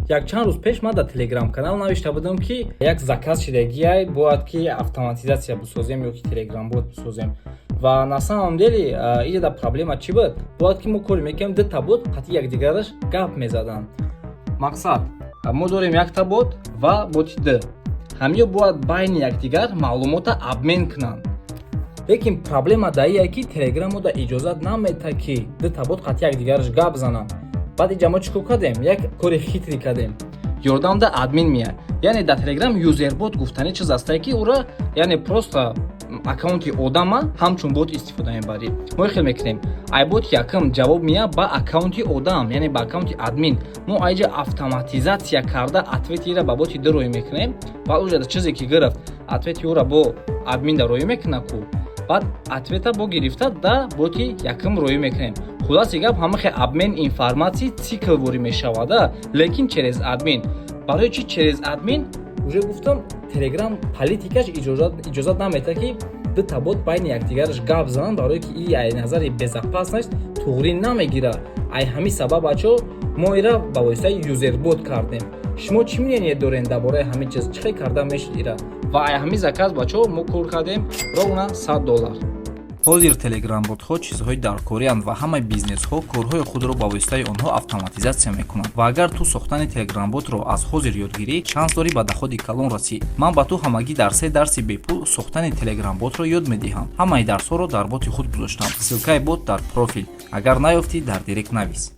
Якчанд рӯз пеш ман дар Телеграм-канал навишта будам, ки як заказ шидагиай, бояд ки автоматизатсия бисозем ё ки телеграм-бот бисозем. Ва на самом деле иҷада проблема чӣ буд? Бояд ки мо коре мекунем, дута бот қатъи якдигараш гап мезаданд. Мақсад, мо дорем якта бот ва боти д, ҳамиё бояд байни якдигар маълумота обмен кунанд. Лекин проблема дар ие, ки Телеграм мода иҷозат наметад, ки дута бот қатъи якдигараш гап зананд. Баъд иҷа мо чӣ кор кардем? Як кори хитрый кардем. Ёрдам да админ меяд, яъне дар Телеграм юзербот гуфтани чиз астае, ки ура, яъне просто аккаунти одама ҳамчун бот истифода мебарӣ. Мо хел мекунем: ай бот якм ҷавоб меяд ба аккаунти одам, яъне ба аккаунти админ. Мо айҷа автоматизатсия карда ответира ба боти ду роӣ мекунем. Баъд уҷа чизе ки гирифт, ответи ӯра бо админ да роӣ мекуна ку, баъд ответа бо гирифта да боти якм роӣ мекунем. Хулоси гап, ҳамахе обмен информатсия цикл ворӣ мешавада, лекин через админ. Барои чи через админ? Уже гуфтам, Телеграм политикаш иҷозат наметад, ки дута бот байни якдигараш гап зананд, барое ки и ай назари безопасность туғрӣ намегира. Ай ҳамин сабаб, бачаҳо, мо ира ба воситаи юзербот кардем. Шумо чӣ мнение дорен дар бораи ҳамин чиз? Чӣ хел карда мешуд ира? Ва ай ҳамин заказ, бачаҳо, мо кор кардем ровно 100 доллар. Ҳозир телеграмботҳо чизҳои даркорианд ва ҳамаи бизнесҳо корҳои худро ба воситаи онҳо автоматизатсия мекунанд. Ва агар ту сохтани телеграмботро аз ҳозир ёд гирӣ, шанс дорӣ ба доходи калон расӣ. Ман ба ту ҳамагӣ дар се дарси бепул сохтани телеграмботро ёд медиҳам. Ҳамаи дарсҳоро дар боти худ гузоштам. Ссылкаи бот дар профил. Агар наёфтӣ, дар директ навис.